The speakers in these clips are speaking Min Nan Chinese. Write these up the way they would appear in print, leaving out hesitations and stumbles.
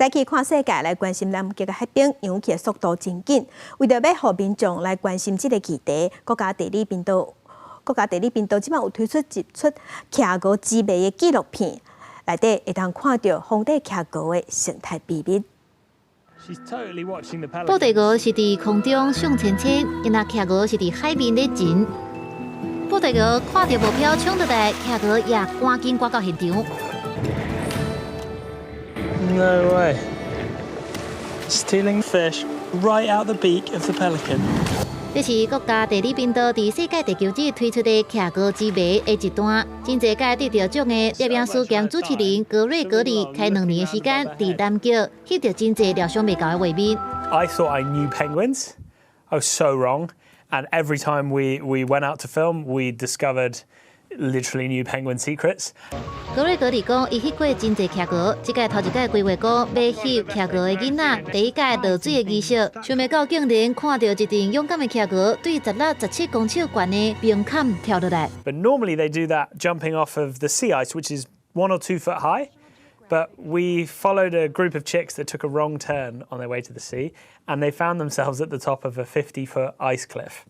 再去看世界來關心南極的海冰融去的速度真緊，為著欲予民眾來關心這个議題，國家地理頻道國家地理頻道這擺有推出一齣企鵝之謎的紀錄片，內底會當看著封底企鵝的生態秘密。布袋鵝是佇空中踅千千，𪜶若企鵝是佇海面咧潛。布袋鵝看著目標衝落來，企鵝也趕緊趕到現場。 No way. Stealing fish right out the beak of the pelican. 這是國家地理頻道佇世界地球日推出的企鵝之謎的一段。真濟屆得著獎的攝影師兼主持人格瑞格里，開2年的時間，佇南極翕著真濟料想袂到的畫面。 I thought I knew penguins. I was so wrong. And every time we went out to film, we discovered literally new penguin secrets. 格瑞格里講，伊翕過真濟企鵝，這屆頭一屆規劃講欲翕企鵝的囡仔，第一屆落水的儀式，想袂到竟然看著一陣勇敢的企鵝對16、17公尺懸的冰崁跳落來。 But normally they do that jumping off of the sea ice, which is 1 or 2 foot high. But we followed a group of chicks that took a wrong turn on their way to the sea, and they found themselves at the top of a 50-foot ice cliff.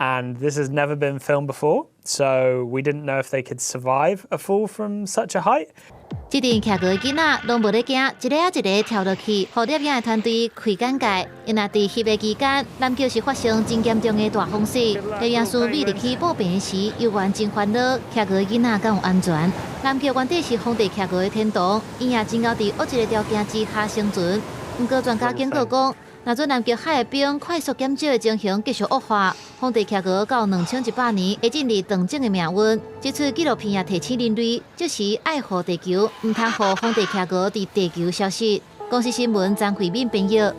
And this has never been filmed before, so we didn't know if they could survive a fall from such a height. 這陣企鵝囡仔攏無咧驚，一个仔一个跳落去，予攝影的團隊開眼界。𪜶若佇翕的期間，南極是發生真嚴重的大風雪，攝影師覕入去布棚時，猶原真煩惱，企鵝囡仔敢有安全？南極原底是封地企鵝的天堂，𪜶也真𠢕佇惡質的條件之下生存。毋過專家警告講，若準南極海的冰快速減少的情形繼續惡化，封地企鵝到2100年會進入斷種的命運。這齣紀錄片也提醒人類，這是愛護地球，毋通予封地企鵝佇地球消失。公視新聞張惠敏編譯。